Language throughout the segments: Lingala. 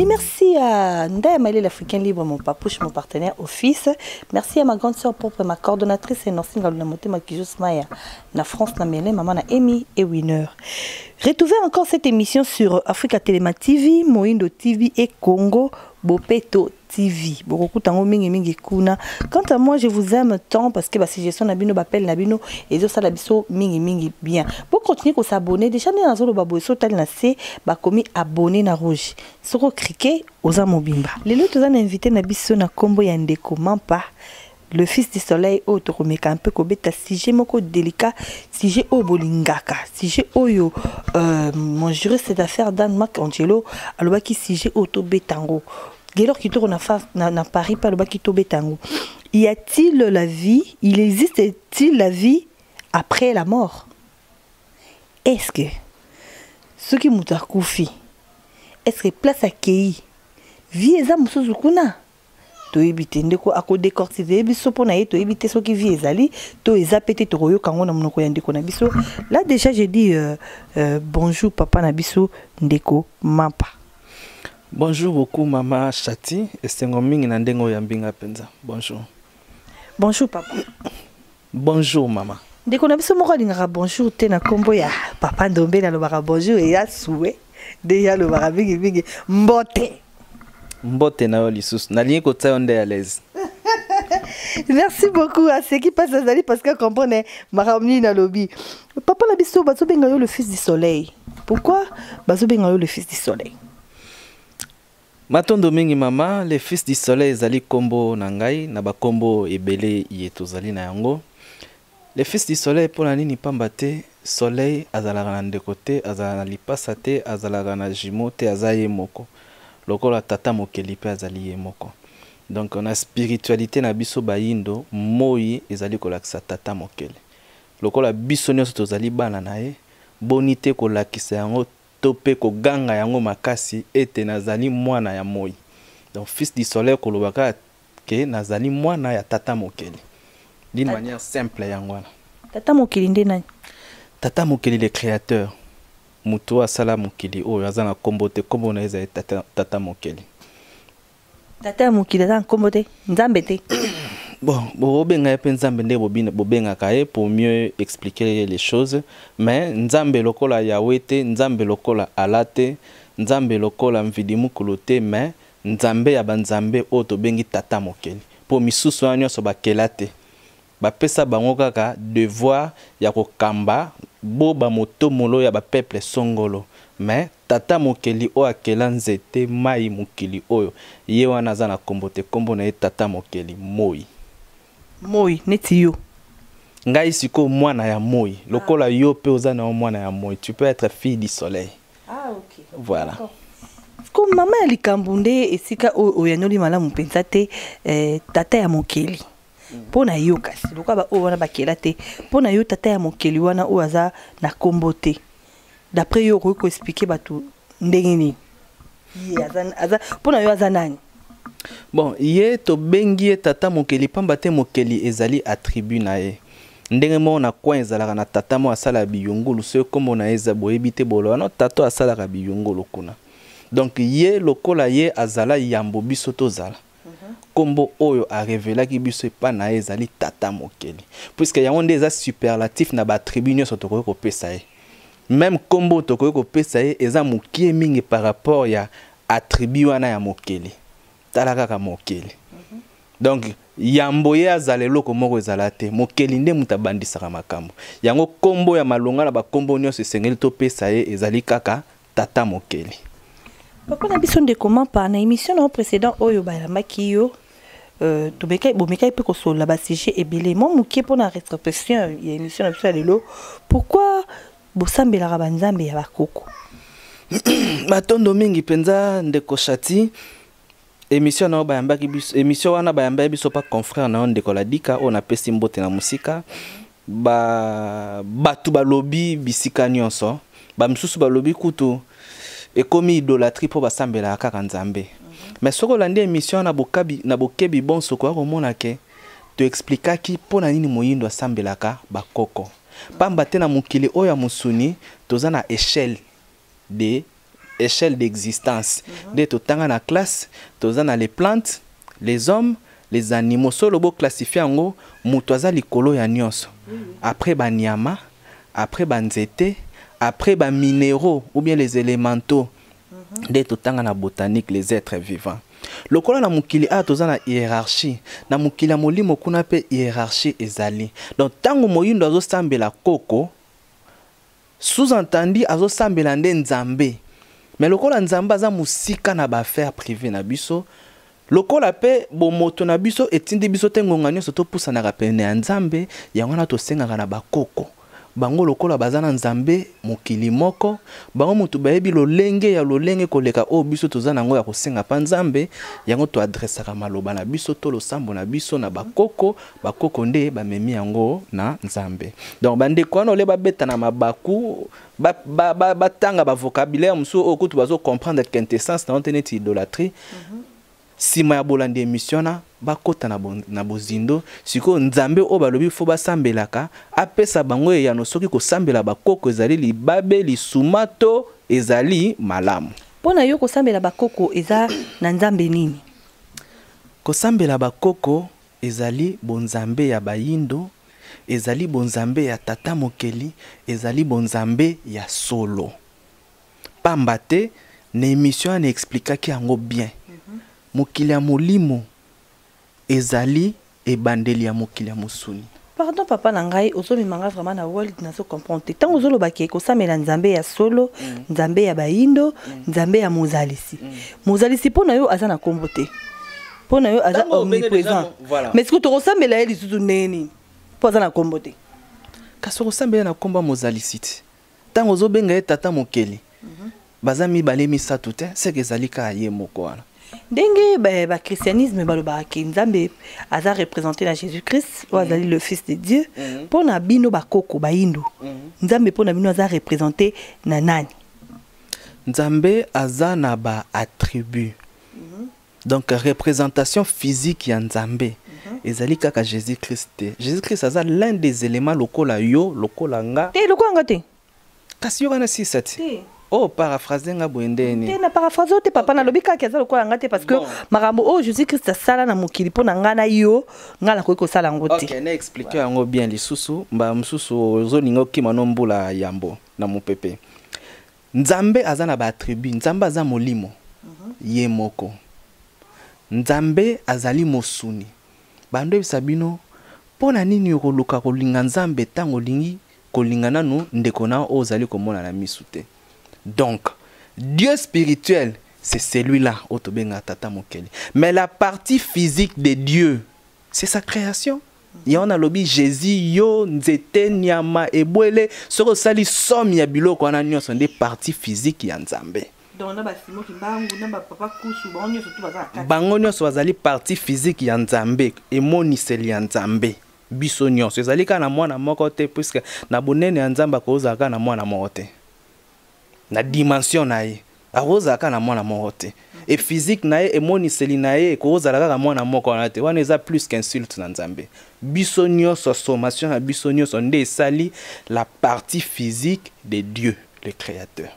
dis merci à Ndaya Malé, l'Africain libre, mon papouche, mon partenaire office. Merci à ma grande sœur propre, ma coordonnatrice, Norcine Galuna Motema Kijos Maya, na France, na Mélé, maman na Amy et Winner. Retrouvez encore cette émission sur Africa Telema TV, Moindo TV et Congo Bopeto TV. Bokokuta yango mingi mingi kuna. Quant à moi, je vous aime tant parce que ba suggestion na bino, ba appel na bino, ezosala biso mingi mingi bien. Pour continuer ko s'abonner, déjà nde nazoloba boye, so tali na se bakomi abonné na rouge. Soko cliquer oza mobimba. Lelo toza na invité na biso na kombo ya ndeko Mampa, le fils du soleil, oyo tokomeka mpe kobeta sujet moko délicat, sujet oyo bolingaka, sujet oyo mon juriste d'affaires Dan Mark Angelo alobaki sujet oyo tobeta yango. Gelor Kitoko na Paris mpe alobaki tobeta yango. Y a-t-il la vie, il existe-t-il la vie après la mort? Est-ce que soki moto akufi, est-ce que place akei, vie eza mosusu kuna? Toyebi te. Ndeko akodécortiquer biso mpo na ye. Toyebi te soki vie ezali to eza pe te. Tokoyoka yango na monoko ya ndeko na biso. Là déjà, j'ai dit bonjour papa na biso ndeko Mampa. Bonjour beaucoup, mama Chati. Esengo mingi na ndenge oyo ya mbinga mpenza. Bonjour. Bonjour papa. Bonjour mama. Ndeko na biso moko alingaka bonjour te na nkombo ya papa Ndombe. Nalobaka bonjour eya suwe nde ye alobaka mingimingi mbote. Mbote na yo lisusu. Nalingi kotia yo nde à l'aise. Merci beaucoup. Aseki mpasi azali parce que comprendre makambo nini nalobi. Papa na biso, bazobenga yo le fils du soleil. Pourquoi bazobenga yo le fils du soleil? Matondo mingi mama. Le fils du soleil ezali nkombo na ngai na bakombo ebele ye tozali na yango. Le fils du soleil mpona nini? Pamba te soleil azalaka na ndeko te, azalaka na lipasa te, azalaka na jumeau te, aza ye moko, lokola tata mokeli mpe azali ye moko. Donc na spiritualité na biso bayindo, moi ezali kolakisa tata mokeli. Lokola biso nyonso tozali bana na ye, boni te kolakisa yango to mpe koganga yango makasi ete nazali mwana ya moi. Donc fils du soleil, koloba kaka ke nazali mwana ya tata mokeli, d'une manière simple, yango wana. Tata mokili nde nani? Tata mokeli, le créateur, moto oyo asala mokili oyo, aza na nkombo te. Nkombo na ye ezali tata, tata mokeli. Tata ya mokili aza na nkombo te, nzambe te? Bon, bobenga ye mpe nzambe nde bobengaka ye pour mieux expliquer les choses. Mais nzambe lokola Yawe te, nzambe lokola Ala te, nzambe lokola Mvidi Mukulu te, mais nzambe ya banzambe oyo tobengi tata mokeli, mpo misusu wana nyonso bakela te, bapesa bango kaka devoir ya kokamba bo bamotomolo ya bapeuple songolo. Mais tata mokeli oyo akela nzete, mai, mokili oyo, ye wana aza na nkombo te. Nkombo na ye tata mokeli, moi. Moi neti yo. Ngai sikoyo mwana ya moi, lokola yo mpe oza na yo mwana ya moi. Tu peux être fille du soleil. Ah, ok. Voilà. Ko mama ya likambo nde esika oyo oyanoli malamu mpenza te. Tata ya mokeli, mpo na yo kasi, lokola baoyo wana bakela te, mpo na yo tata ya mokeli wana oyo aza na nkombo te, d'après yo okoki koexpliquer bato ndenge nini ye aza, mpo na yo aza nani? Bon, ye tobengi ye tata mokeli pamba te mokeli ezali attribut na ye. Ndenge moko na coin ezalaka na tata moko asalaka biyungulu. Soki nkombo na ye eza boyebi te, boloba no tata oyo asalaka biyungulu kuna. Donc ye, lokola ye azala yambo biso tozala, nkombo oyo arevelaki biso epai na ye ezali tata mokeli, puisque yango nde eza superlatif na baattribut nyonso tokoki kopesa ye. Même nkombo tokoki kopesa ye eza mokie mingi par rapport ya attribut wana ya mokeli. Tala kaka mokeli. Donc yambo ye azala, eloko moko ezala te. Mokeli nde moto abandisaka makambo yango. Nkombo ya malonga na bakombo nyonso esengeli topesa ye ezali kaka tata mokeli. Papa na biso ndeko Mampa, na émission na yo précédent oyo bayambaki yo, bomekaki mpe kosolola basujet ebele. Mwa moke mpona rétrospection ya émission na biso ya lelo, pourquoi bosambelaka banzambe ya bakoko? Matondo mingi mpenza ndeko Chati. Émission na yo bayambaki biso, émission wana bayambaki biso pa confrère na yo ndeko Ladika oyo napesi mbote na mosika. Bato balobi bisika nyonso, bamisusu balobi kutu ekomi idolâtrie mpo basambelaka kaka nzambe. Mais soki olandi émission wana na bokebi bonso, koya komona ke toexplikaki mpo na nini moyindo asambelaka bakoko. Pamba te na mokili oyo ya mosuni, toza na échelle de Échelle d'existence nde totanga na classe. Toza na les plantes, les hommes, les animaux. Solo boclassifie yango, moto aza likolo ya nyonso, après banyama, après banzete, après baminéraux ou bien les élémentaux. Nde totanga na botanique, les êtres vivants. Lokola na mokili awa toza na hiérarchie, na mokili ya molimo kuna mpe hiérarchie ezali. Donc ntango moyindo azosambela koko, sous-entendu azosambela nde Nzambe. Mais lokola Nzambe aza mosika na baaffaire privé na biso, lokola mpe bomoto na biso etindi biso te ngonga nyonso topusanaka pene ya Nzambe, yango wana tosengaka na bakoko. Bango lokola baza na Nzambe mokili moko, bango motu bayebi lolenge ya lolenge koleka oyo biso toza nango ya kosenga mpa Nzambe. Yango toadressaka maloba na biso to losambo na biso na bakoko. Bakoko nde bamemi yango na Nzambe. Donc bandeko wana ole babeta na mabaku, batanga bavocabulaire mosusu oyo kutu bazocomprendre quintessence na yango te, neti idolâtrie. Nsima ya bolandi émission na bakota na bozindo sikoyo, Nzambe oyo balobi fo basambelaka apesa bango eyano soki kosambela bakoko ezali libabe, lisuma to ezali malamu. Mpo na yo, kosambela bakoko eza na Nzambe nini? Kosambela bakoko ezali bonzambe ya bayindo, ezali bonzambe ya tata mokeli, ezali bonzambe ya solo. Pamba te na émission wana expliquaki yango bien. Mokili ya molimo ezali ebandeli ya mokili ya mosuni. Pardon, papa na ngai, ozomema nga vraiment na world nazo comprendre te. Ntango ozolobaki kosambela Nzambe ya solo, Nzambe ya bayindo, Nzambe ya mozalisi, mozalisi mpo na yo aza na nkombo te, mpo na yo aza Ntango obenge déjà omniprésent. Voilà. Mais sikoyo tokosambela ye lisusu ndenge nini mpo aza na nkombo te? Kasi okosambela na nkombo ya mozalisi te. Ntango ozobenga ye tata mokeli, baza mibale misato te, seke ezali kaka ye moko wana. Ndenge bachristianisme balobaka ke Nzambe aza représenté na Jésus Christ oyo azali le Fils de Dieu, mpo na bino bakoko bayindo, Nzambe mpo na bino aza représenté na nani? Nzambe aza na baattribut. Donc représentation physique ya Nzambe ezali kaka Jésus Christ te. Jésus Christ aza l'un des éléments, lokola yo, lokola nga. Te, lokola nga te. Kasi yo wana sisa ti. Te. Oyo paraphrase nga boye ndeni? Te, na paraphrase oyo te, papa. Nalobi kaka aza lokola nga te parce que Bon. makambo oyo Jésus Christ asala na mokili, mpo na ngai na yo, ngai nakoki kosala yango te. Ok, na explique yango bien lisusu. Mbala mosusu ozolinga okima no mbula yambo na mopepe. Nzambe aza na baattribut. Nzambe aza molimo ye moko, Nzambe azali mosuni. Bando oyebisa bino mpo na nini okoluka kolinga Nzambe ntango olingi kolinga nanu ndeko na oyo ozali komona na misu te. Donc Dieu spirituel, c'est celui-là oyo tobengaka tata mokeli, mais la partie physique de Dieu, c'est sa création. Yango nalobi Jésus, yo, nzete, nyama, ebwele. Soki osali somme ya biloko wana nyonso, nde partie physique ya Nzambe. Donc na basimo Kimbangu, na bapapa Kusu, bango nyonso tu baza na kati? Bango nyonso bazali partie physique ya Nzambe, emoniseli ya Nzambe. Biso nyonso ezali kaka na mwana moko te, puisque na bonene ya Nzambe akozala kaka na mwana moko te. Na dimension na ye akozala kaka na mwana moko te. E physique na ye, emoniseli na ye, ekozala kaka mwana moko wana te. Wana eza plus qu'insulte na Nzambe. Biso nyonso, sommation na biso nyonso nde esali la partie physique de Dieu le Créateur.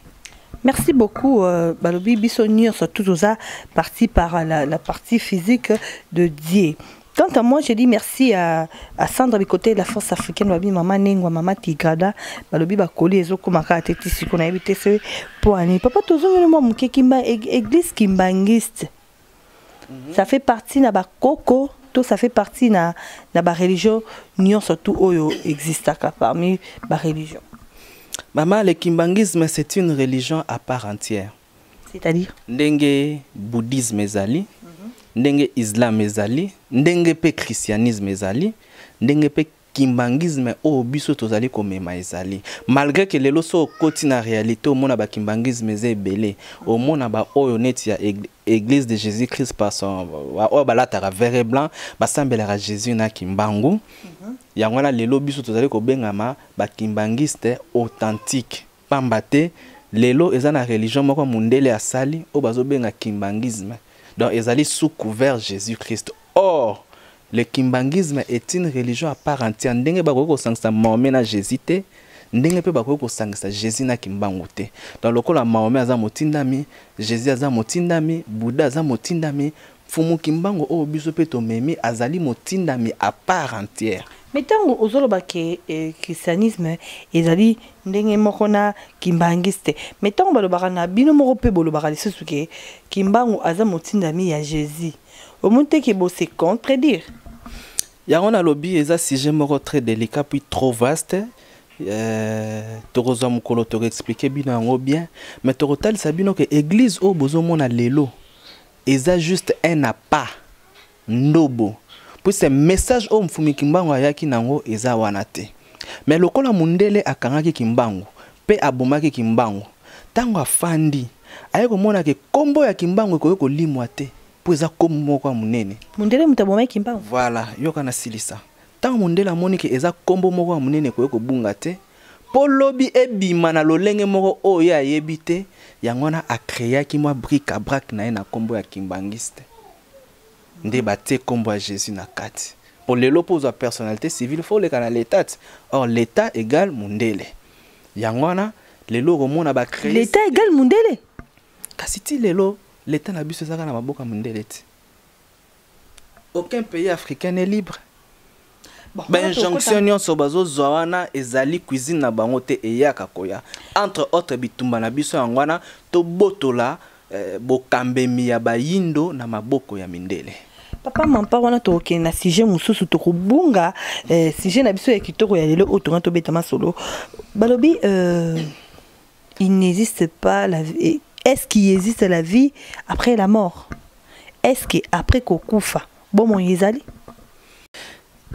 Merci beaucoup, balobi biso nyonso tout oza parti par la partie physique de Dieu. Quant à moi, je dis merci à Sandra Bikote, la force africaine, babi mama Nengwa, mama Tigrada, balobi bakoli ezokomaka te ti siko nayebi te se po ani. Papa, tozongeli mwa moke kimba église kimbangiste. Ça fait partie na bakoko to ça fait partie na ba religion nyonso tout oyo existaka parmi ba religion? Maman, le kimbanguisme, c'est une religion à part entière. C'est-à-dire? Ndenge bouddhisme ezali, ndenge islam ezali, ndenge mpe christianisme ezali, ndenge mpe kimbanguisme oyo biso tozali komema ezali. Malgré que lelo so okoti na réalité, omona bakimbanguisme eza ebele. Omona baoyo neti ya Église de Jésus Christ par son oyo balataka vert et blanc, basambelaka Jésus na Kimbangu. Yango wana lelo biso tozali kobengama bakimbangiste authentique, pamba te lelo eza na religion moko mondele asali oyo bazobenga kimbanguisme. Donc ezali sous couvert Jésus Christ. Or le kimbanguisme est une religion à part entière. Ndenge bakoki kosangisa Mahomet na Jésus te, Ndenge mpe bakoki kosangisa Jésus na Kimbangu te. Donc lokola Mahomet aza motindami, Jésus aza motindami, Bouddha aza motindami, Mfumu Kimbangu oyo biso mpe tomemi azali motindami à part entière. Mais ntango ozoloba ke christianisme ezali ndenge moko na kimbangiste, mais ntango balobaka na bino moko mpe bolobaka lisusu ke Kimbangu aza motindami ya Jésus, omoni te ke bose contredire? Yango nalobi, eza sujet moko très délicat puis trop vaste. Tokozwa mokolo tokoexpliquer bino yango bien, mais tokotalisa bino ke église oyo bozomona lelo eza juste un appât, ndobo, puisque message oyo Mfumu Kimbangu ayaki nango eza wana te. Mais lokola mundele akangaki Kimbangu mpe abomaki Kimbangu, ntango afandi aye komona ke nkombo ya Kimbangu ekoki kolimwa te, mpo eza nkombo moko ya monene. Mundele moto abomaki Kimbangu? Voilà, yoka, nasilisa. Ntango mondele amoni ke eza nkombo moko ya monene, ekoki kobunga te, mpo lobi ebima na lolenge moko oyo ye ayebi te, yango wana acréaki mwa bric-à-brac na ye na nkombo ya kimbangiste, nde batie nkombo ya Jésus na kati. Mpo lelo, mpo ozwa personnalité civile, faut oleka na l'état ti. Or l'état égale mundele. Yango wana lelo okomona bacréer. L'état égale mundele? Kasi ti lelo l'état na biso ezaka na maboko ya mondele ti. Aucun pays africain n'est libre. Bon, Bainjonction nyonso bazozwa wana ezali cuisine na bango te, eyaka koya. Entre autres, bitumba na biso yango wana, tobotola bokambemi ya bayindo na maboko ya mindele. Papa Mampa, wana tokokende na sujet mosusu, tokobunga sujet na biso ya kitoko ya lelo oyo tonga tobeta masolo. Balobi il n'existe pas la vie. Est-ce qu'il existe la vie après la mort? Est-ce que après kokufa bomoi ezali?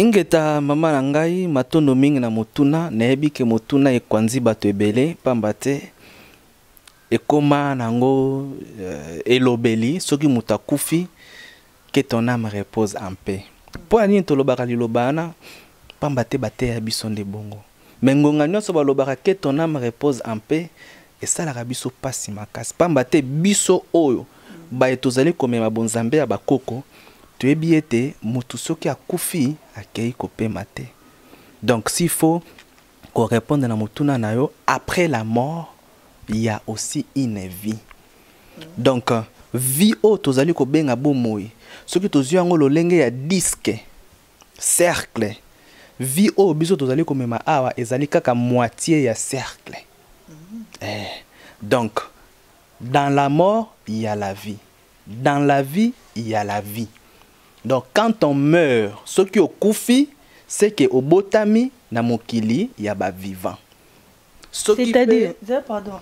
Ingeta, mama na ngai, matondo mingi na motuna. Nayebi ke motuna ekwanzi bato ebele, pamba te ekóma nango elobeli soki moto akufi, "Que ton âme repose en paix". Mpo ya nini tolobaka liloba wana? Pamba te bateya biso nde bongo. Me ngonga nyonso balobaka "Que ton âme repose en paix", esalaka biso mpasi makasi, pamba te biso oyo baye tozali komema bonzambe ya bakoko, toyebi ete motu soki akufi akei kopema te. Donc s'il faut korépondre na motuna na yo, après la mort il y a aussi une vie. Donc vie oyo tozali kobenga bomoi, soki tozwi yango lolenge ya disque, cercle, vie oyo biso tozali komema awa ezali kaka moitié ya cercle. Donc dans la mort il y a la vie, dans la vie il y a la vie. Donc quand on meurt, soki okufi, c'est que obotami na mokili ya bavivant. Soki C'est-à-dire, pardon,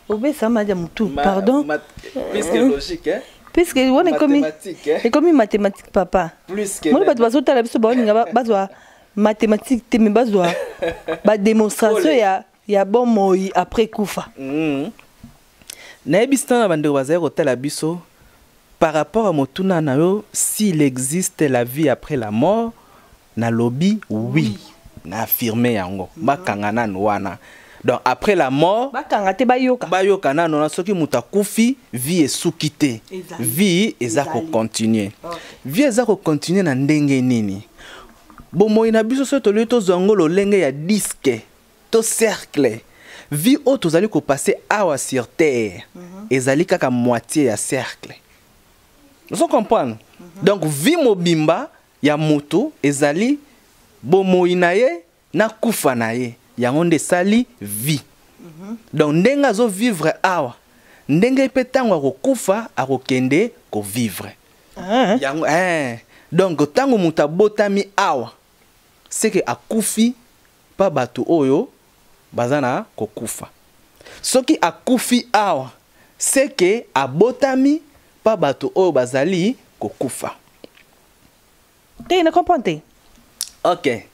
obesama dia mutu, pardon. Plus que logique, hein? Puisque wana ekomi Mathématique, hein? Ekomi mathématique, papa. Plus que Moni bato bazotala biso, baolinga bazwa mathématique te, me bazwa badémonstration Pole. ya bomoi après kufa. Nayebisi ntango na bandeko bazali kotala biso, par rapport à motuna na yo, s'il existe la vie après la mort, nalobi oui, na affirme yango. Bakanga nanu wana. Donc après la mort Bakanga te, bayoka. Bayoka nano na soki moto akufi, vie esuki te. Ezali. Vie eza Ezali. kocontinue. Vie eza kocontinue na ndenge nini? Bomoi na biso, soki tolingi tozwa yango lolenge ya disque to cercle, vie oyo tozali kopasser awa sur terre ezali kaka moitié ya cercle. Ozo comprendre? Donc vie mobimba ya moto ezali bomoi na ye na kufa na ye, yango nde esali vie. Donc ndenge azovivre awa, ndenge mpe ntango akokufa akokende kovivre. Ah, yango Donc ntango moto abotami awa, seke akufi mpa bato oyo baza na kokufa. Soki akufi awa, seke abotami mpa bato oyo bazali kokufa. Te, na comprendre te. Ok,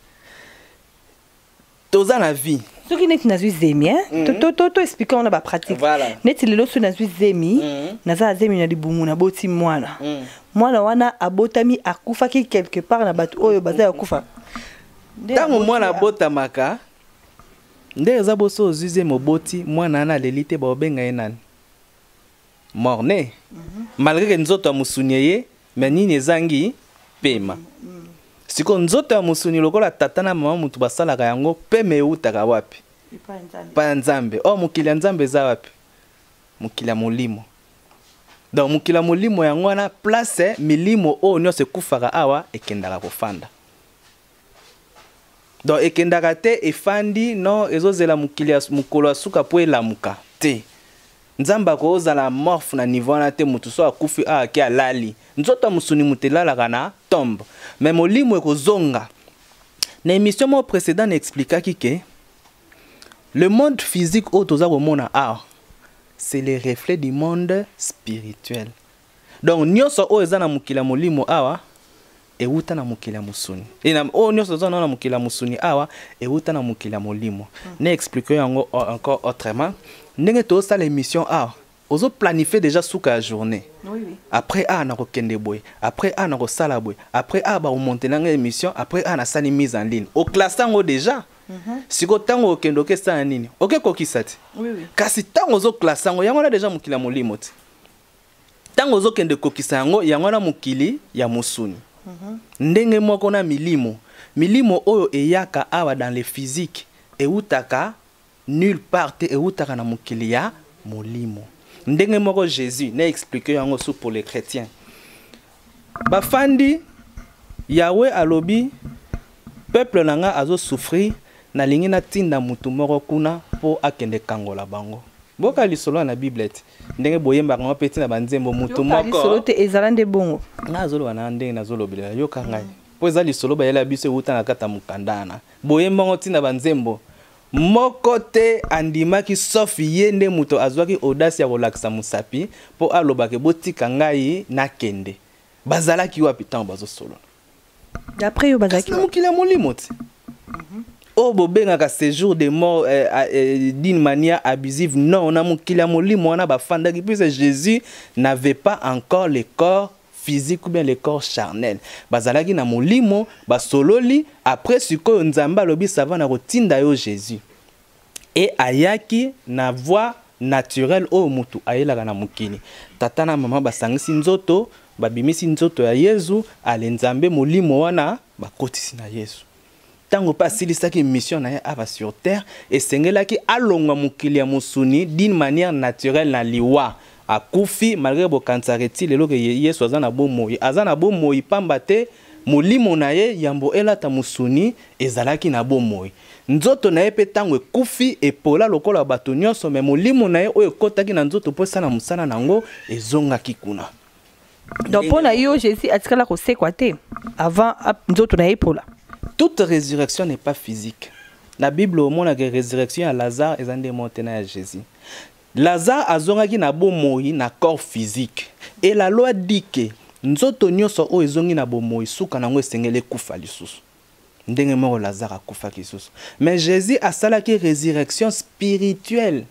toza na vie. Soki neti nazwi zemi, to explique wana bapratique. Voilà. Neti lelo soki nazwi zemi, naza na zemi na libumu, naboti mwana. Mwana wana abotami, akufaki quelque part na bato oyo baza ya kufa. Nde Ntango aboti mwana abotamaka, nde eza boso ozwi zemi, oboti mwana wana, aleli te, baobenga ye nani? Mort-né. Malgré ke nzoto ya mosuni eye, me nini ezangi? Pema. Sikoyo nzoto ya mosuni, lokola tata na mama motu basalaka yango, pema eutaka wapi? Epai ya Nzambe. Or mokili ya Nzambe eza wapi? Mokili ya molimo. Donc mokili ya molimo yango wana place milimo oyo nyonso ekufaka awa ekendaka kofanda. Donc ekendaka te efandi, non, ezozela mokili ya mokolo ya suka mpo elamuka te. Nzambe akozala morphe na niveau wana te. Motu so akufi awa, ake alali, nzoto ya mosuni moto elalaka na tombe, mais molimo ekozonga. Na émission moko précédent na expliquaki ke le monde physique oyo toza komona awa, c'est le reflet du monde spirituel. Donc nyonso oyo eza na mokili ya molimo awa ewuta na mokili ya mosuni. Oyo nyonso eza na mokili ya mosuni awa ewuta na mokili ya molimo. Na explique yango encore autrement. Ndenge tozosala émission awa, ozoplanifie déjà suka ya journée. Oui. Après a nakokende boye, après a nakosala boye, après a bakomonte nanga émission, après a nasali mise en ligne, oclasse yango déjà. Sikoyo ntango okende, okesala nini? Okekokisa te. Oui. Kasi ntango ozoclasse yango, yango wana déjà mokili ya molimo te. Ntango ozokende kokisa yango, yango wana mokili ya mosuni. Ndenge moko na milimo. Milimo oyo eyaka awa dans le physique eutaka nulle part te, eutaka na mokili ya molimo. Ndenge moko Jésus na explique yango su pour les chrétiens. Bafandi, Yawe alobi: "Peuple na nga azosouffrir, nalingi natinda mutu moko kuna mpo akende kangola bango." Boka lisolo na Bible te, ndenge boyembaka ngo mpe ntina banzembo, mutu Yoka lisolo moko te, ezala nde bongo. Ngai azoloba na ndenge nazolobelela, yoka ngai, mpo eza lisolo bayela biso, ewuta na kati ya mokanda wana. Boyembango ntina banzembo. Moko te andimaki sauf ye nde moto azwaki audace ya kolakisa mosapi mpo alobake: "Botika ngai nakende." Bazalaki wapi ntango bazosolola? D'après yo, bazalaki Kasi na mokili ya molimo te, oyo bobengaka séjour de mort d'une manière abusive. Non, na mokili ya molimo wana bafandaki, puisque Jésus n'avait pas encore le corps physique ou bien le corps charnel. Bazalaki na molimo, basololi. Après sikoyo Nzambe alobi: "Ça va, na kotinda yo Jésus." E ayaki na voie naturelle oyo motu ayelaka na mokili. Tata na mama basangisi nzoto, babimisi nzoto ya Yezu. Ale Nzambe molimo wana bakotisi na Yezu. Ntango mpe asilisaki mission na ye awa sur terre, esengelaki alongwa mokili ya mosuni d'une manière naturelle na liwa. Akufi. Malgré bokanisaka ti lelo ke Yesu aza na bomoi, aza na bomoi pamba te molimo na ye yambo elata mosuni ezalaki na bomoi. Nzoto na ye mpe ntango ekufi, epola lokola bato nyonso, me molimo na ye oyo ekɔtaki na nzoto mpo esala mosala na yango ezongaki kuna. Donc mpo na yo, Jésus atikala kosekwa te avant nzoto na ye epola? Toute résurrection n'est pas physique. Na Bible omonaka résurrection ya Lazare eza nde moko te na ya Jésus. Lazare azongaki na bomoi na corps physique, et la loi dit ke nzoto nyonso oyo ezongi na bomoi, suka nango esengeli ekufa lisusu. Ndenge moko Lazare akufaki lisusu. Mais Jésus asalaki résurrection spirituelle.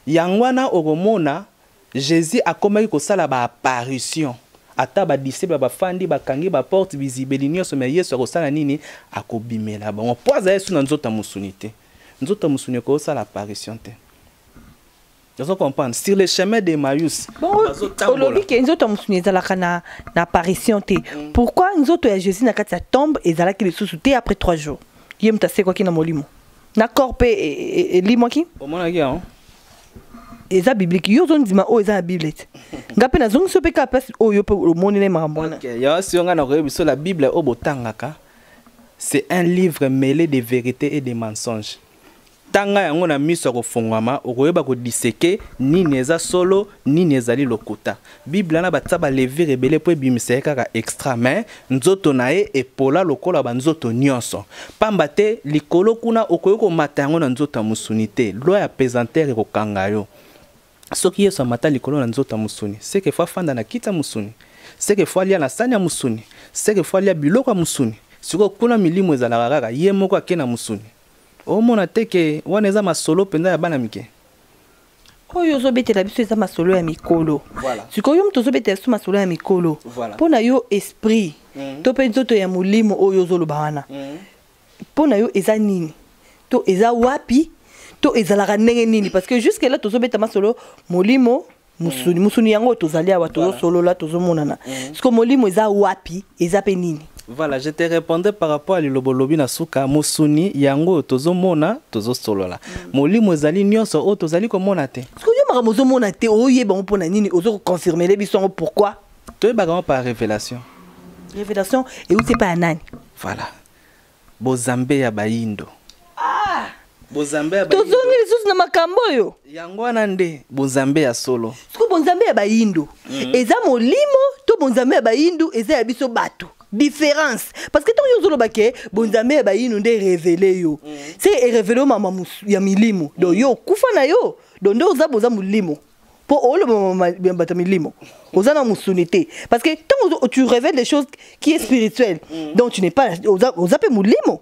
Yango wana okomona Jésus akomaki kosala baapparition. Ata badisciple bafandi, bakangi baporte, bizibeli nyonso, me Yesu akosala nini? Akobimela bango, mpo aza Yesu na nzoto ya mosuni te. Nzoto ya mosuni ekosala apparition te. Ozo comprendre? Sur le chemin d'Emmaüs, Bongo bazotambola. olobi ke nzoto ya mosuni ezalaka na apparition te. Pourquoi nzoto ya Jésus na kati ya tombe ezalaki lisusu te après 3 jours? Ye moto asekwaki na molimo, na corps mpe elimwaki. Omonaki yango? Eza biblique. Yo ozondima oyo eza na Bible te, nga mpe nazongisi yo mpe kaka place oyo mpe omoneli makambo wana. Ok, ya si nga na koyebi biso, la Bible oyo botangaka, c'est un livre mêlé de vérité et de mensonges. Tanga yango na miso ya kofungwama, okoyeba kodiseke nini eza solo, nini ezali lokuta. Bible wana batia balevire ebele mpo ebimisa ye kaka extra. Mais nzoto na ye epola lokola banzoto nyonso, pamba te likolo kuna okoki komata yango na nzoto ya mosuni te. Loi ya pesanteur ekokanga yo. Soki Yesu amata likolo na nzoto ya mosuni, seke faut afanda na kiti ya mosuni, seke faut alia na sani ya mosuni, seke faut alia biloko ya mosuni. Sikoyo kuna milimo ezalaka kaka ye moko ake na mosuni. Omona te ke wana eza masolo mpenza ya bana mike? Oyo ozobetela biso eza masolo ya mikolo. Voilà. Sikoyo yo moto ozobetela biso masolo ya mikolo, Voilà. mpo na yo esprit to mpe nzoto ya molimo oyo ozoloba wana, mpo na yo eza nini, to eza wapi, to ezalaka ndenge nini? Parce que jusque là tozobeta masolo molimo, mosuni. Mosuni yango tozali awa, tozosolola, tozomonana. Siko molimo eza wapi, eza mpe nini? Voilà, je te répondais par rapport à liloba olobi na suka. Mosuni yango oyo tozomona, tozosolola. Molimo ezali nyonso oyo tozali komona te. Parce que yo, makambo ozomona te, oyeba yango mpona nini? Ozokoconfirmele biso yango pourquoi? Toyebaka yango par révélation. Révélation euti epai ya nani? Voilà, bozambe ya bayindo, bozambe ya bayindo. Tozongi lisusu na makambo oyo. Yango wana nde bozambe ya solo. Siko bonzambe ya bayindo eza molimo to bonzambe ya bayindo eza ya biso bato? Différence, parce que ntango yo ozoloba ke bonzambe ya bayindo nde révélé yo, se erévélé yo mama ya milimo. Donc yo okufa na yo, donc nde oza boza molimo, mpo oloba mama ya bato ya milimo, oza na mosuni te. Parce que ntango tu révèles des choses qui est spirituel, donc tu n'es pas oza mpe molimo.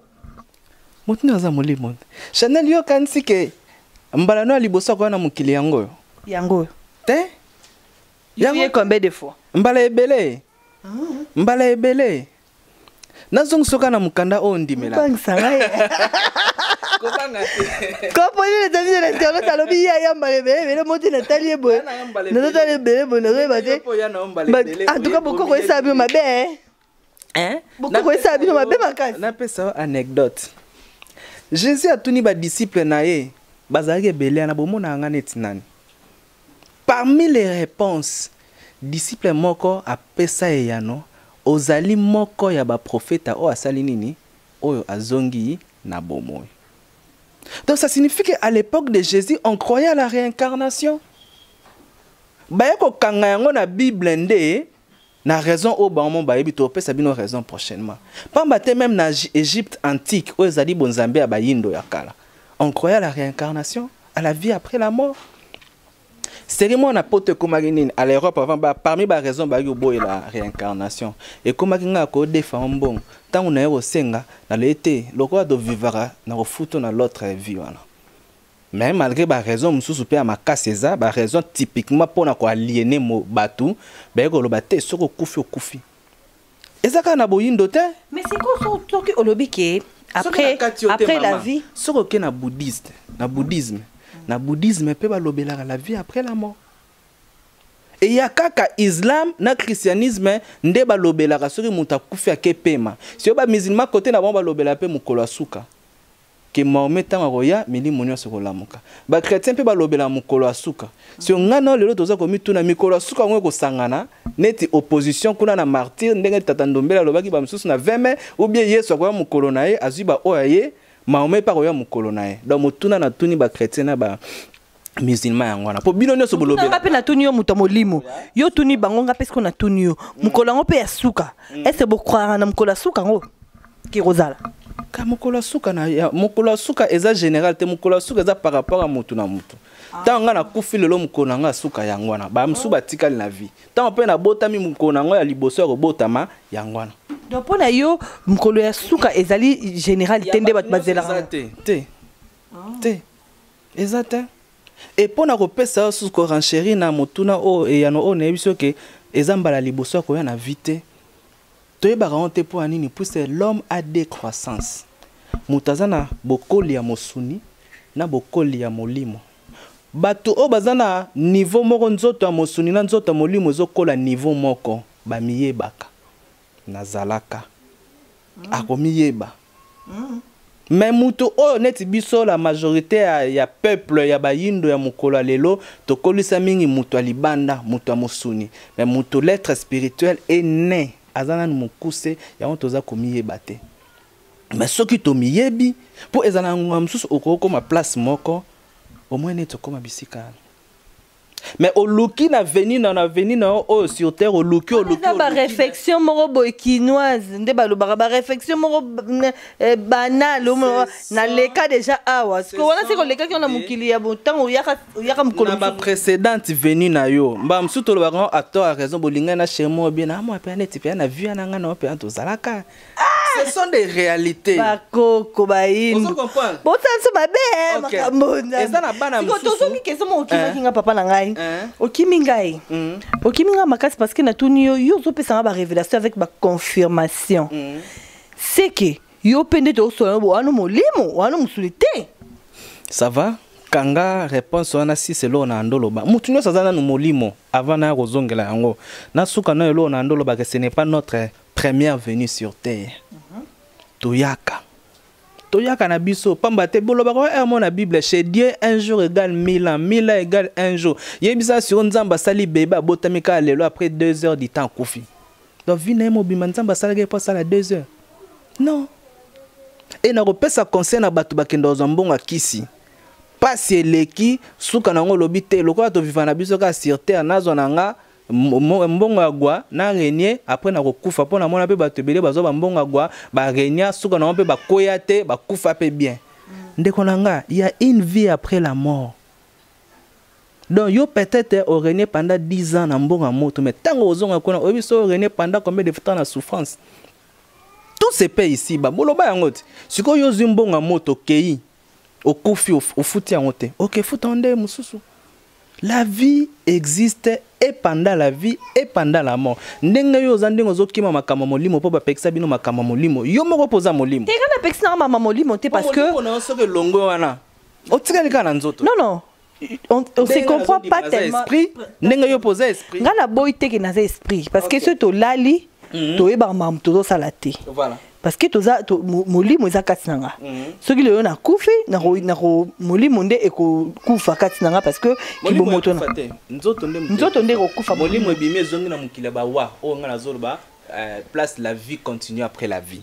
Moto nde aza molimo. Chanel, yokanisi ke mbala no ya liboso akoya na mokili yango oyo? Yango oyo. Te. Yo ye combien de fois? Mbala ebele, mbala ebele. Nazongisoka na mokanda oyo ndimela. Bangisa ngai. Kobanga te. Comprenez, les amis de l'internet, alobi ye aya mbala ebele ebele. Moti natali ye boye, Ya na yo mbala ebele. nazotala ebele boye, nazoyeba te. Yo mpo ya na yo mbala ebele, En tout cas, oye- bokoko esala bino mabe, eh. Hein? Bokoko esala bino mabe makasi. Napesa yo anecdote. Jésus atuni badisciple na ye, bazalaki ebele wana: "Bomona yanga neti nani?" Parmi les réponses, disciple moko apesa eyano: "Ozali moko ya baprofeta oyo asali nini, oyo azongi na bomoi." Donc ça signifie qu'à l'époque de Jésus, on croyait à la réincarnation. Baye kokanga yango na Bible nde na raison oyo bango bayebi. Topesa bino raison prochainement. Pamba te même na Égypte antique, oyo ezali bonzambe ya bayindo ya kala, on croyait à la réincarnation, à la vie après la mort. Série na poto ekomaki nini à l'Europe avant ba, parmi baraison bayaki koboyela réincarnation, ekomaki ngai kodefa mbongo. Ntango naye kosenga, naloye te, lokola tovivaka na kofuta na l'autre vie wana. Mais malgré baraison mosusu mpe ya makasi, eza baraison typiquement mpona koaliéner bato. Baye koloba te, soki okufi, okufi. Eza kaka na boyindo te. Mais sikoyo, soki olobi ke après, après la vie. Soki oke na bouddhiste, na bouddhisme mpe balobelaka la vie après la mort. Eya kaka islam na christianisme nde balobelaka soki moto akufi ake pema. Sio bamusulman, kote na bango balobela mpe mokolo ya suka, ke Mahomet ntango akoya, milimo nyonso ekolamuka. Bachrétien mpe balobela mokolo ya suka. Sio ngai na lelo toza komituna, mikolo ya suka yango ekosangana neti opposition kuna na martyr, ndenge tata Ndombele alobaki, bamosusu na 20 mai, ou bien Yesu akoya mokolo na ye, azwi baoyo ye, Mahomet mpe akoya mokolo na ye. Donc motuna natuni bachrétien na ba musulman yango wana, mpo bino nyonso Nga bolobela. mpe natuni yo, moto ya molimo, yo tuni bango. Nga mpe siko natuni yo, mokolo yango mpe ya suka, ese bocroire na mokolo ya suka yango ke kozala? Ka mokolo ya suka na ya, mokolo ya suka eza général te. Mokolo ya suka eza par rapport à motu na motu. Ntango ngai nakufi lelo, mokolo na ngai ya suka yango wana. Bamosusu batikali na vie. Ntango mpe nabotami, mokolo na ngai ya liboso ya kobotama yango wana. Donc mpo na yo, mokolo ya suka ezali général te nde bato bazelaka? Eza te, te, te, eza te. E mpo na kopesa yo susu, korenchérir na motuna oyo, eyano oyo nayebi soki eza mbala liboso ya koya na vie te, toyebaka yango te. Mpo ya nini? Puisque l'homme a deux croissance. Moto aza na bokoli ya mosuni na bokoli ya molimo. Bato oyo baza na niveau moko, nzoto ya mosuni na nzoto ya molimo ezokola niveau moko, bamiyebaka. Nazalaka akomiyeba. Mais moto oyo neti biso, la majorité ya peuple ya bayindo ya mokolo ya lelo, tokolisa mingi moto ya libanda, moto ya mosuni. Mais moto, l'être spirituel est né, aza nanu mokuse, yango toza komiyeba te. Mais soki tomiyebi, mpo eza na ngonga mosusu okokoma place moko, omoi neti okóma bisika wana, mais oluki na veni na yo oyo sur terre, oluki, oluki. Eza baréflexion moko boye kinoise nde balobaka, baréflexion moko banale. Naleka déjà awa. Siko wana seke olekaki wana mokili ya ntango oyaka mokolo na baprécédente veni na yo. Mbala mosusu tolobaka ngo à tort, à raison. Bolingai na chéri moko bien, amwa mpe neti mpe na vie na ngai na yo mpe tozalaka. Ce sont des réalités. Bakoko bayindu bosala biso mabe makambo. Eza na bana mosusu. Tozongi question moko. Okimaki nga, papa na ngai, okimi ngai, okimi ngai makasi, parce que natuni yo, yo ozopesanga barévélation avec baconfirmation. C'est que yo mpe nde tozosola wana molimo wana mosuli te. Ça va, kanga réponse wana. Si eloko na ndoloba, motu nyonso aza nanu molimo avant naya kozongela yango. Nasuka na eloko na ndolobaka, ce n'est pas notre Première venue sur terre. Toyaka. Toyaka na biso pamba te. Bolobaka oyo mo na Bible: chez Dieu, un jour égale 1000 ans, 1000 ans égale un jour. Yebisa sur Nzambe asali bébé, abotami kaka lelo, après 2 heures du temps akufi. Donc vie na ye mobima, Nzambe asalaki mpo asala 2 heures? Non. E nakopesa conseil na bato bakende kozwa mbongo ya kisi. Pasi eleki, suka nango olobi te lokola toviva na biso kaka sur terre, nazwa na nga mbongo ya gwa na renier, après nakokufa. Mpo namona mpe bato ebele bazwa bambongo ya gwa, barenia, suka nango mpe bakoya te, bakufa mpe bien. Ndeko na nga, il y a une vie après la mort. Donc yo peut-être orenier pendant 10 ans na mbongo ya moto, mais ntango ozonga kuna, oyebi so orenier pendant combien de temps na souffrance? Tout se paie ici ba boloba yango te. Sikoyo yo ozwi mbongo ya moto, okei, okufi, ofuti yango te, ok, futa yango nde mosusu. La vie existe et pendant la vie et pendant la mort. Ndenge yo oza, ndenge ozokima makambo ya molimo, mpo bapekisa bino makambo ya molimo, yo moko mpo oza molimo. Te, nga napekisi nanga mama molimo te, parce que molimo na yo soki elongwe wana, otikali kaka na nzoto. Non, on se comprend pas tellement. Esprit, ndenge yo mpo oza esprit. Nga naboyi te ke naza esprit, parce que soki tolali, toyebaka makambo tozosala te. Parce que toza molimo eza kati na nga. Soki lelo nakufi, nako molimo nde ekokufa kati na nga, parce que kibomoto na te, nzoto nde. Nzoto nde ekokufa. Molimo ebimi, ezongi na mokili ya bawa oyo nga nazoloba, place la vie continue après la vie.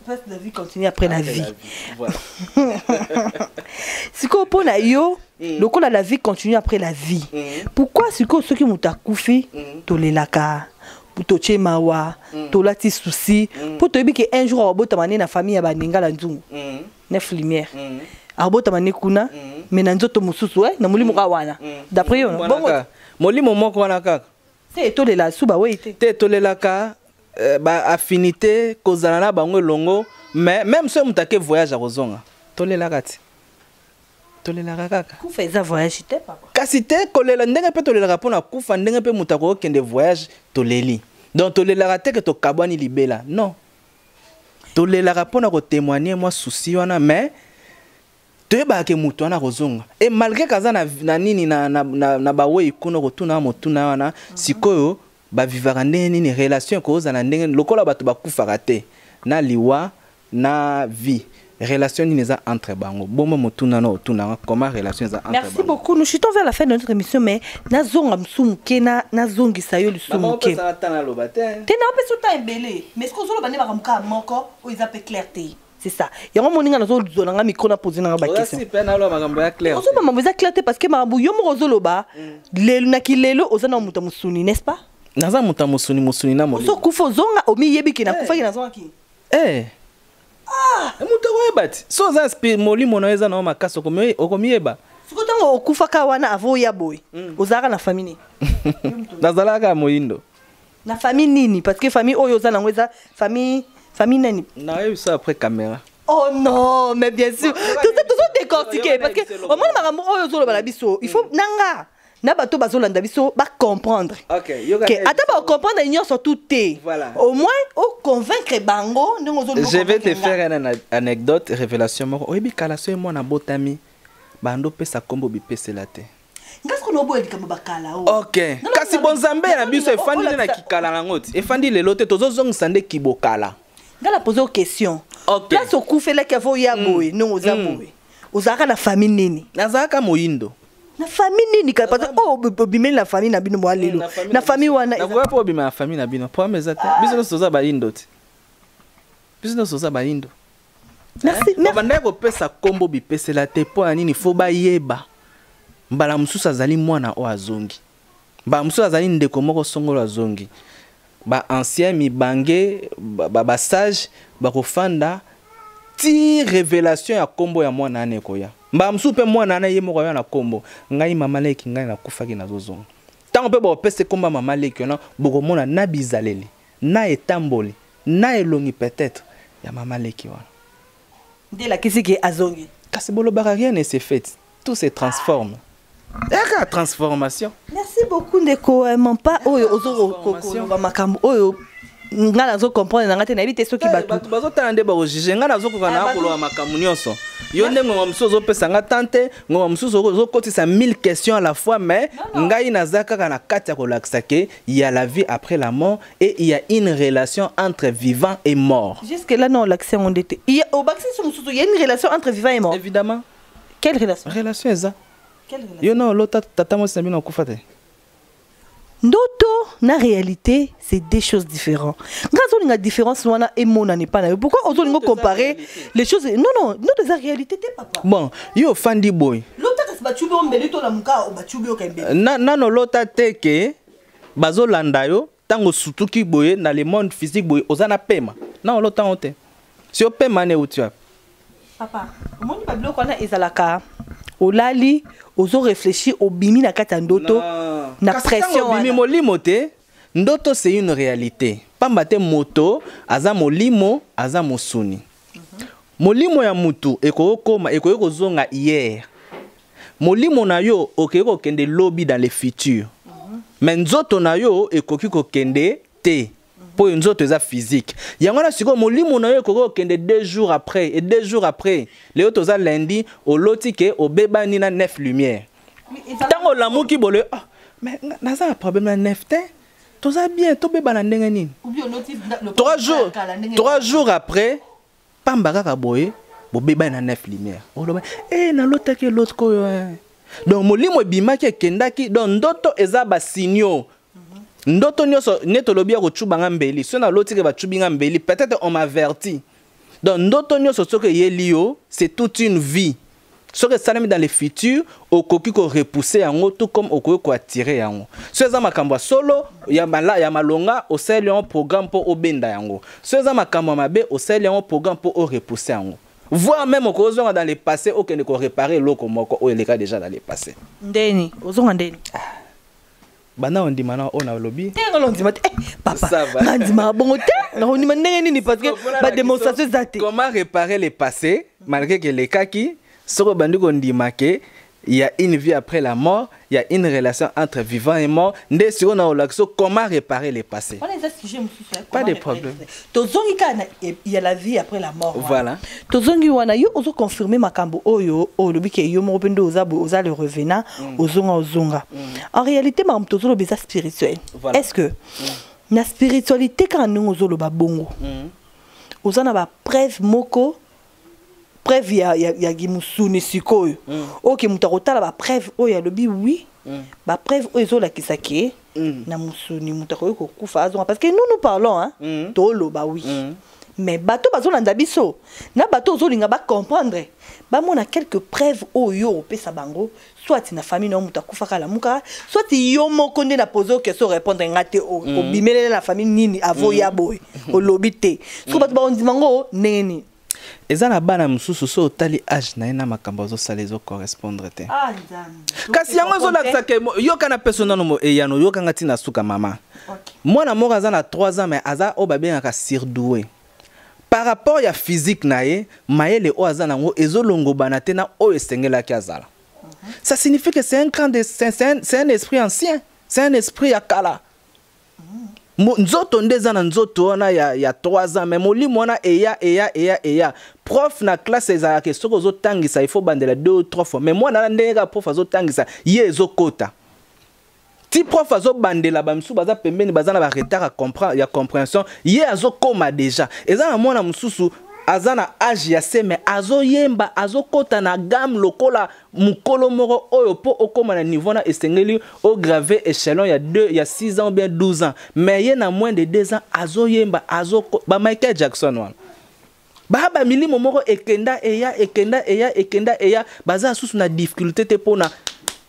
Place la vie continue après la Après vie. Voilà. Sikoyo mpo na yo, lokola la vie continue après la vie, pourquoi sikoyo soki moto akufi, tolelaka, totie mawa, tolati souci, mpo toyebi ke un jour akobotama nde na famille ya baningala nzungu, neuf lumière, akobotama nde kuna, mais na nzoto mosusu, na molimo kaka wana, d'après yo? Wana bongo kaka. Molimo moko wana kaka. Te, tolela su bawei te. Te, tolelaka baaffinité kozala na bango elongo, mais même soki moto ake voyage, akozonga. Tolelaka te, tolelaka kaka. Kufa eza voyage te, papa. Kasi te, kolela ndenge mpe tolelaka mpona kufa, ndenge mpe moto akokende voyage, toleli. Donc tolelaka te ke tokabwani libela, non. Tolelaka mpona kotémoigne mwa souci wana, mais toyebaka ke moto wana akozonga. E malgré kaza na nini na bawei kuna, kotuna motuna wana sikoyo bavivaka ndenge nini, relation ekozala ndenge lokola bato bakufaka te, na liwa na vie, relation nini eza entre bango? Bomba motuna na otunanga comment relation eza entre Merci bango. beaucoup. Nous chutons vers la fin de notre émission, mais nazonga mosu moke, na nazongisa yo lisusu Mama, moke. opesaka ntango aloba te. Te, na opesi ota ebele, mais ce que ozoloba nde makambo kaka moko oyo eza mpe clair te. C'est ça yango moninga nazozwa nanga micro, na pose nanga baquestion. Oza si mpe naloba makambo ya clair te. Ozoloba makambo eza clair te, parce que makambo yo moko ozoloba lelo, naki lelo oza na moto ya mosuni, n'est-ce pas? Naza moto ya mosuni, mosuni na molimo. Ozokufa, ozonga, omiyebi ke nakufaki, nazongaki. Eh. Moto akoyeba ti so oza molimo na yo eza nango makasi, okomiyeba. Sikoyo ntango okufaka wana, avant oya boye, ozalaka na famille nini? Nazalaka kaka moyindo. Na famille nini? Parce que famille oyo oza nango eza famille nani? Nayebi so après caméra. Oh non, mais bien sûr, tozo tozo décortiquer, parce que omoni makambo oyo ozoloba na biso, il faut nanga na bato bazolanda biso bacomprendre. Ok, yoka. Ke ata bacomprendre nyonso tout te, Voilà. au moins oconvaincre bango ndenge ozolinga. Je vais te Convaincre nga. faire une anecdote, révélation moko. Oyebi kala, so ye mwana botami, bando opesa nkombo bipesela te. Nga sikoyo naoboya likambo bakala o. Ok. Non, Kasi non, bonzambe na biso non, efandi nde na kikala nango ti efandi lelo te, tozozongisa nde kibokala. Nga na pose yo question. Ok. Place okufelaki avant oya boye, ndenge oza boye, ozalaka na famille nini? Nazalaka moyindo. Na famille nini? Parce que oyo obimeli na famille na bino mwa lelo, na famille wana Nakoya mpo obima na famille na bino, problème eza te. Biso nyonso toza bayindo te, biso nyonso toza bayindo. Merci, merci. Babandaki kopesa nkombo bipesela te mpo ya nini? Fo bayeba mbala mosusu azali mwana oyo azongi, mbala mosusu azali ndeko moko songolo azongi. Baancien mibange, basage bakofanda ti révélation ya nkombo ya mwana wana ekoya. Mbala mosusu mpe mwana wana ye moko aya na nkombo: ngai mama leki, ngai nakufaki, nazozonga. Ntango mpe bakopesa nkombo ya mama leki wana, bokomona na bizaleli, na etamboli, na elongi peut-être ya mama leki wana. Nde elakisi ke azongi. Kasi bolobaka rien ne se fait, tout se transforme, eyaka transformation. Merci beaucoup, ndeko. Mampa oyo Transformation. ozokoloba makambo oyo. Nga nazo comprendre na nga te, nayebi te soki Eh, bato bato bazotala nde bakojuge. Ngai nazokoka Ah, na bato- koloba makambo nyonso. Yo nde ngonga mosusu ozopesa nga tan te, ngonga mosusu ozokotisa 1000 questions à la fois, mais ngai naza kaka na kati ya kolakisa ke il y a la vie après la mort et il y a une relation entre vivant et mort. Jusque là na olakisi yango nde te. Obakisi so mosusu, il y a une relation entre vivant et mort. Évidemment. Quelle relation? Relation eza. Quelle relation? Yo na olota tata mwasi na bino akufa te? Ndoto na réalité, c'est deux choses différentes. Nga azolinga différence wana emonana epa na yo. Pourquoi ozolinga Ndoto eza comparer réalité. les choses? Non, non, ndoto eza réalité te, papa. Bon, yo ofandi boye. Lota kasi bacubi yo mbeli, tolamuka bacubi yo kembeli. Nano olota te ke bazolanda yo ntango osutuki boye na le monde physique boye, oza na pema na olota yango te? Si opema wana euti wapi? Papa, omoni babiloko wana ezalaka olali, ozoréfléchir, obimi na kati ya ndoto na Kasi pression ntango obimi wana. Molimo te, ndoto c'est une réalité, pamba te moto aza molimo, aza mosuni. Molimo ya mutu ekoki koma, ekoki kozonga hier. Molimo na yo okoki kokende lobi dans le futur, mais nzoto na yo ekoki kokende te, mpo oyo nzoto eza physique. Yango wana sikoyo molimo na yo ekoki kokende 2 jours après et 2 jours après. Lelo toza lundi, oloti ke obebani na neuf lumière. Ntango olamuki bole, ah, mais naza na problème na neuf te, toza bien, tobebana ndenge nini? 3 jours, 3 jours après, pamba kaka boye, bobebani na neuf lumière. Oloba e nalotaki elotiki oyo, eh. Donc molimo ebimaki, ekendaki. Donc ndoto eza basignaux. Ndoto nyonso neti olobi ya kocubanga mbeli, soki naloti ke bacubi nga mbeli, peut-être on m'avertit. Donc ndoto nyonso soki eyeli yo, c'est toute une vie. Soki esalemi dans le futur, okoki korepousse yango, tout comme okoki koattire yango. So eza makambo ya solo ya, ya malonga, osaleli yango programme mpo obenda yango. So eza makambo ya mabe, osaleli yango programme mpo orepousse yango, voire même okozonga dans le passé, okende korépare eloko moko oyo eleka déjà dans le passé. Ndeni ozonga ndeni? Banda ondima na oyo nalobi. Te, nga londima te. Eh, papa. Ça va. Nga ndimaka bongo te. Nakondima ndenge nini? Parce que badémonstration eza te. Comment réparer le passé malgré que elekaki? Soki obandi kondima ke il y a une vie après la mort, il y a une relation entre vivant et mort, nde sikoyo na olakisa comment réparer le passé. Wana eza sujet mosusu, eh, Pas de comment problème. Tozongi kaka na ya la vie après la mort wana. Voilà. Tozongi wana, yo ozoconfirme makambo oyo olobi ke yo moko mpe nde oza boye, oza le revenant, ozonga, ozonga. En réalité, makambo tozoloba eza spirituel. Voilà. Est ce que na spiritualité kaka ndenge ozoloba bongo, oza na bapreuve moko, preuve ya mosuni sikoyo, oyo moto akotala bapreuve oyo alobi oui, bapreuve oyo ezolakisa ke na mosuni moto akoki kokufa azonga? Parce que nous, nous parlons, hein, toloba oui, mais bato bazolanda biso na bato ozolinga bacomprendre, bamona quelque preuve oyo opesa bango, soit na famille na yo moto akufaka alamuka, soit yo moko nde na pose yo question, répondre nga te, obimelele na famille nini avoya boye, olobi te. Soki bato bakondima ngo ndenge nini? Eza na bana mosusu, so otali age na ye na makambo azosala, ezocorrespondre te. Ah, Nzambe. Kasi yango ezolakisa ke yoka na peso nano eyano, yokanga ntina suka mama. Mwana moko aza na 3 ans, mais aza oyo babengaka surdoué par rapport ya physique na ye. Mayele oyo aza nango ezolongobana te na oyo esengelaki azala. Ça signifie que c'est un grand de, c'est un esprit ancien, c'est un esprit ya kala. Nzoto nde eza na nzoto wana ya 3 ans, mais molimo wana eya eya eya eya. Prof na classe ezalaka soki ozotangisa, il faut bandela deux ou trois fois, mais mwana wana, ndenge kaka prof azotangisa ye, ezokota ti prof azobandela. Bamisusu baza pembeni, baza na baretard ya compréhension, ye azokóma déjà. Eza na mwana mosusu aza na age ya se, mais azoyemba, azokɔta na gamme lokola mokolo moko oyo mpo okóma na niveau na esengeli ograve échelon ya 2, ya 6 ans ou bien 12 ans, mais ye na moins de 2 ans azoyemba, azoko ba Michael Jackson wana. Baa bamilimo moko ekenda eya, ekenda eya, ekenda eya, baza susu na difficulté te mpona,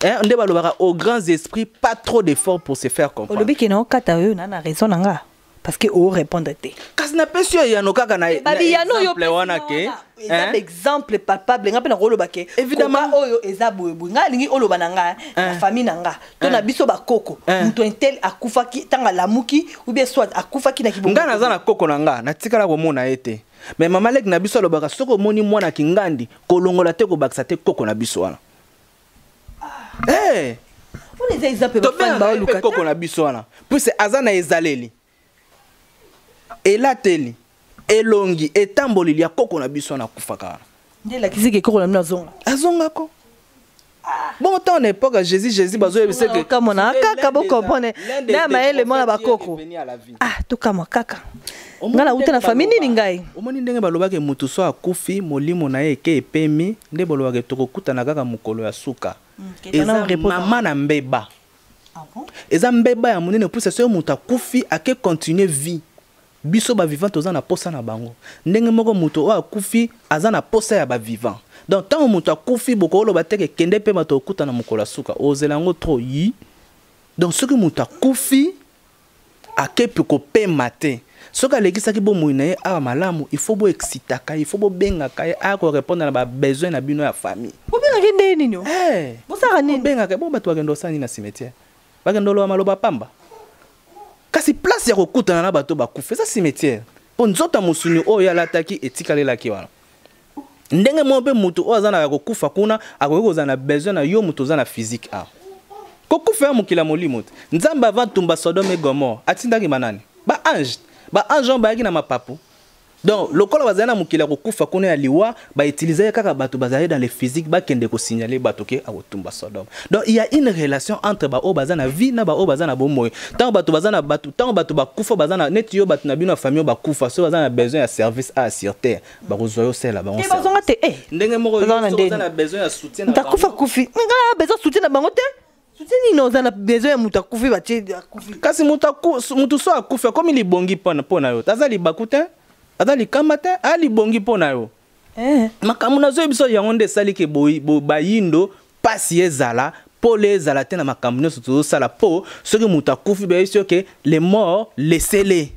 hein, nde balobaka aux grands esprits, pas trop d'efforts pour se faire comprendre. Olobi ke na okata oyo na raison na nga parce que orépondre te. Kasi napesi yo eyano kaka na Babiyano yo exemple wana ke eza hein? Baexemple palpable, nga mpe nakoloba ke Évidemment. koka oyo eza boyeboye. Nga alingi oloba na nga na Hein. famille na nga to na biso bakoko, Hein. moto un tel akufaki ntango alamuki, ou bien soit akufaki na kibongo. Nga naza na koko na nga, natikala komona ye te, mais mama leki na biso alobaka soki omoni mwana kingandi, kolongola te, kobakisa te, koko na biso wana. Hey! Wana eza exemple bafani Tobengaka ye mpe baoluka. koko na biso wana puisque aza na ezaleli. Elateli, elongi, etamboli ya koko na biso wana akufaka wana. Nde elakisi ke koko na bino azonga. Azongako. Bon, tant en époque ya Jésus, Jésus bazoyebisa ke Okamona kaka bocomprendre l'un des na mayele mwana prophètes qui est bakoko. revenu à la vie. Ah, tokamwa kaka. Omoni Ngai nauta na ndenge famille nini baloba- ngai? Omoni ndenge balobaki motu so akufi, molimo na ye eke epemi, nde bolobaki tokokutana kaka mokolo ya suka. Eza mama na mbeba. Ah bon? Eza mbeba ya monene puisa soki moto akufi ake continue vie, biso bavivant toza na posa na bango. Ndenge moko moto oyo akufi aza na posa ya bavivant. Donc ntango moto akufi, bokoloba te ke kende mpe bato okutana mokolo ya suka, ozela yango trop yi. Donc soki moto akufi ake mpe kopema te, soki alekisaki bomoi na ye awa malamu, il faut boexcitaka ye, il faut bobengaka ye aya korépondre na babesoin na bino ya famille. Bobengaki nde nini o? Hey. Bosala nini? Bobengaka bo bato bakende kosala nini na cimetière? Bakende oloba maloba pamba. Kasi place ya kokutana na bato bakufa eza cimetière, mpo nzoto ya mosuni oyo alataki etikalelaki wana. Ndenge moko mpe moto oyo aza na ya kokufa kuna akoki kozala na besoin na yo, moto oza na physique awa. Kokufa ya mokili ya molimo te. Nzambe avant tumba Sodome et Gomorrhe atindaki banani? Baange. Baange oyo bayaki na mapapu. Donc lokola bazali na mokili ya kokufa kuna ya liwa, bautilisaki kaka bato bazali dans le physique, bakende kosignaler bato ke akotumba Sodome. Donc il y a une relation entre baoyo baza na vie na baoyo baza na bomoi. Ntango bato baza na bato, ntango bato bakufa baza na neti yo, bato na bino ya famille oyo bakufa, soki baza na besoin ya service a sur terre, bakozwa yo sela bango Te bazonga te eh. Ndenge moko yo Bazonga na soki oza ndeni. na besoin ya soutien na Moto akufa bango. akufi. Ngai na besoin soutien na bango te. Soutien nini oza na besoin ya moto akufi batie akufi? Kasi moto so akufi akomi libongi mpo na yo. Aza libaku te, aza likamba te, aya libongi mpo na yo. Makambo nazoyebi biso yango nde esali ke bayindo pasi ezala pole ezala te na makambo nyonso tozosala, mpo soki moto akufi, bayebisi yo ke les morts, laissez-les.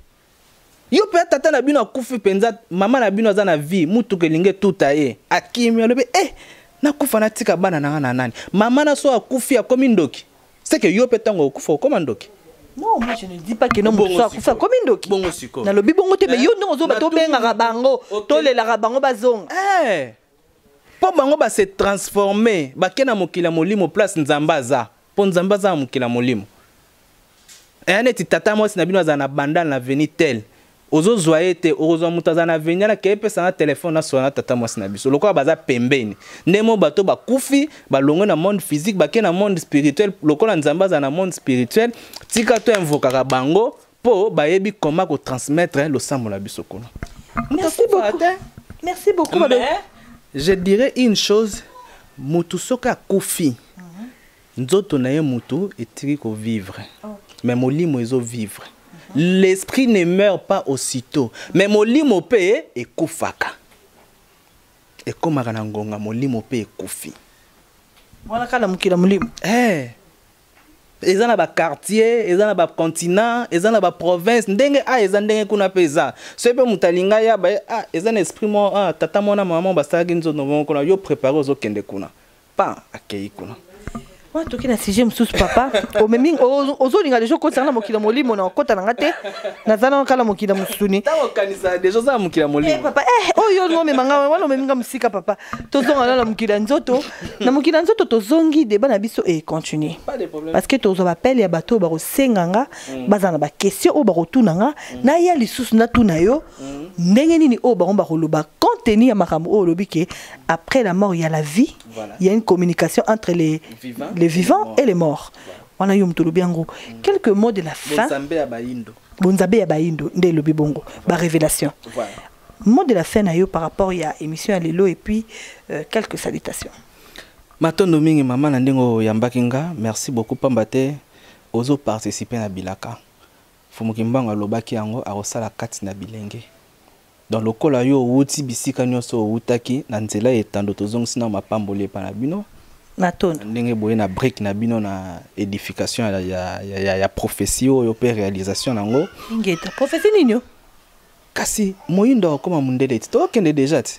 Yo mpe tata na bino akufi mpenza, mama na bino aza na vie, mutuka elingi etuta ye, akimi, alobi e nakufa natika bana na nga na nani? Mama na so akufi akomi ndoki, seke yo mpe ntango okufa okoma ndoki. Non, moi je ne dis pas que non, moto Bongo so akufa sikoyo. akomi ndoki. Bongo sikoyo. Nalobi bongo te, mais Eh? yo ndenge ozoba Natuni tobengaka bango, Ok. tolelaka bango bazonga. Eh! Mpo bango base transforme, bake na mokili ya molimo, place Nzambe aza, mpo Nzambe aza na mokili ya molimo. Eya neti tata mwasi na bino azala na Bandal na avenue tel, ozozwa ye te, okozwa moto azala na avenue wana, keye pesa na telefone nasola na tata mwasi na biso lokola baza pembeni. Nde mo bato bakufi balongwe na monde physique, bake na monde spirituel. Lokola Nzambe aza na monde spirituel, tika to invokaka bango mpo bayebi koma kotransmettre losambo na biso kuna. Merci beaucoup. Merci beaucoup. Mais je dirais une chose: motu soki akufi, nzoto na ye motu etiki kovivre, mais molimo ezovivre. L'esprit ne meurt pas aussitôt, mais molimo mpe ekufaka, ekomaka na ngonga molimo mpe ekufi. Wana kaka na mokili ya molimo. Eh. Eza na baquartier, eza na bacontinent, eza na baprovince. Ndenge a eza, ndenge kuna mpe eza. Soki mpe moto alinga ya baye, ah, eza na esprit mo, ah, tata mwana mama basalaki nzoto moko kuna, yo prépare ozokende kuna, pa akei kuna. Wana toki na sujet mosusu, papa. Omemi ozolinga deja okotisa nga na mokili ya molimo, na okota na nga te, naza na kaka na mokili ya mosuni. Ntango okanisa deja oza na mokili ya Eh, molimo. papa, eh, oyo olinga omema nga wana, omemi nga mosika, papa. Tozonga na mokili ya nzoto, na mokili ya nzoto tozongi, débat na biso e continue. Pas de problème. Parce que tozwa bapele ya bato oyo bakosenga nga, baza na baquestion oyo bakotuna nga, naya lisusu natuna yo ndenge nini oyo bango bakoloba contenu ya makambo oyo olobi ke après la mort il y a la vie. Voilà. Il y a une communication entre les vivants les vivants et et les morts. Wana yo moto olobi yango. Quelques mots de la fin. Bonzambe ya bayindo. Bonzambe ya bayindo nde elobi bongo, barévélation. Voilà. Mot de la fin na yo par rapport ya émission ya lelo et puis quelques salutations. Matondo mingi, mama, na ndenge oyambaki nga. Merci beaucoup, pamba te ozoparticipe na bilaka Fumuki Mbango alobaki yango akosala kati na bilenge. Donc lokola yo owuti bisika nyonso owutaki na nzela ya etando, tozongisi na mapamboli epa na bino. Matondo. Ndenge boye na brique na bino na édification ya prophétie oyo mpe réalisation nango. Ingeta, prophétie nini yo? Kasi moyindo akokóma mondele ti tokende deja, ti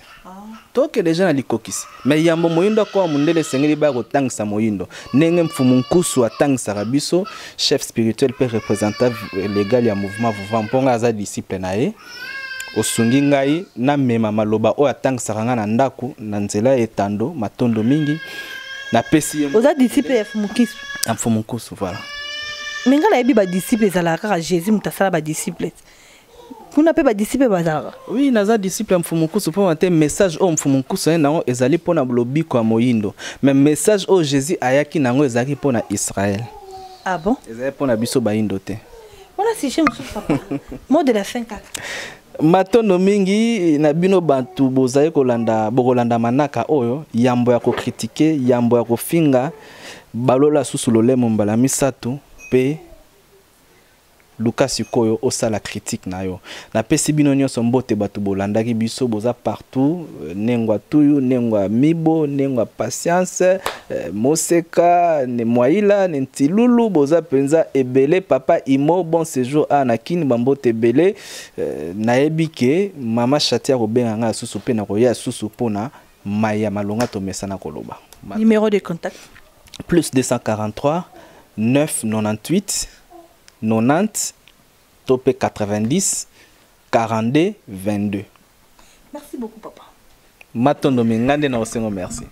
tokende deja na likokisi. Me yambo moyindo akóma mondele, esengeli baya kotangisa moyindo ndenge Mfumu Nkusu atangisaka biso, chef spirituel mpe représentant légal ya mouvement vivant, mpo ngai aza disciple na ye. Osungi ngai namema maloba oyo atangisaka ngai na ndako na nzela ya etando. Matondo mingi napesi ye. Oza disciple ya Fumukisu? Ya Mfumu Nkusu, voilà. Me ngai nayebi badisciple ezalaka kaka Jésus moto asala badisciple. Kuna mpe badisciple bazalaka. Oui, naza disciple ya Mfumu Nkusu mpo te message oyo Mfumu Nkusu aye nango ezali mpona lobiko ya moyindo, mais message oyo Jésus ayaki nango ezalaki mpona Israël. Ah bon? Ezali mpona biso bayindo te. Wana sujet mosusu, papa. Mot de la fin kaka. Matondo mingi na bino bato bozali kolanda, bokolanda manaka oyo. Yambo ya kocritiquer, yambo ya kofinga, balola susu lolemo mbala misato mpe luka sikoyo osala critique na yo. Napesi bino nyonso mbote, bato bolandaki biso, boza partout, nengwa tuyu, nengwa mibo, nengwa patience, moseka ne mwaila ne ntilulu, boza mpenza ebele. Papa Imo, bon séjour a na Kini, bambote ebele. Nayebi ke mama Chati akobenga ngai lisusu mpe nakoya lisusu mpona mai ya malonga tomesana koloba. Numéro de contact? Plus 243 998 90 to mpe 90 42 22. Merci beaucoup, papa. Matondo mingi, ngai nde na osengo, merci.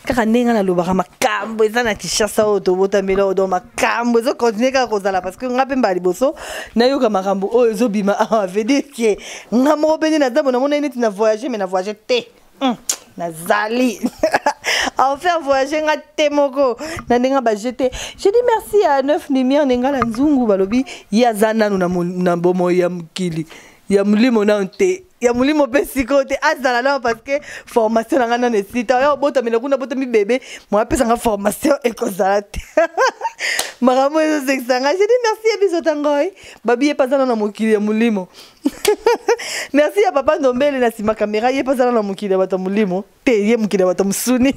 Kaka ndenge nalobaka, makambo eza na Kinshasa oyo tobotamela oyo, donc makambo ezocontinuer kaka kozala, parce que nga mpe mbala liboso nayoka makambo oyo ezobima awa. Veut dire ke nga moko mpe nde naza bo namona neti na voyage, mais na voyage te. Nazali en faire voyager nga te moko na ndenge baje te. Je dis merci à Neuf Lumière Ndengala Nzungu. Balobi ye aza nanu na bomoi ya mokili ya molimo nano te, ya molimo mpe sikoyo te azala nano, parce que formation na ngai nano esili te. Oya obotamela kuna, botami bebe mo apesanga formation ekozala te. Makambo ezosekisa ngai. Je dis merci ya biso tangoi babi ye mpe aza nano na mokili ya molimo. Merci ya papa Ndombele na nsima caméra, ye mpe aza nano na mokili ya bato ya molimo te, ye mokili ya bato ya mosuni.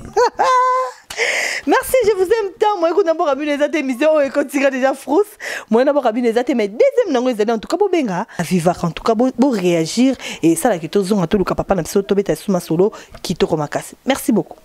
Merci, je vous aime tant. Moi, écoute, d'abord, bino eza te émission oyo ekotika déjà frous. Moi, d'abord, bino eza te, mais deuxième nango ezali. En tout cas, bobenga vivaka, en tout cas, bo réagir et esalaki tozonga toluka papa na biso, tobeta suma solo kitoko makasi. Merci beaucoup.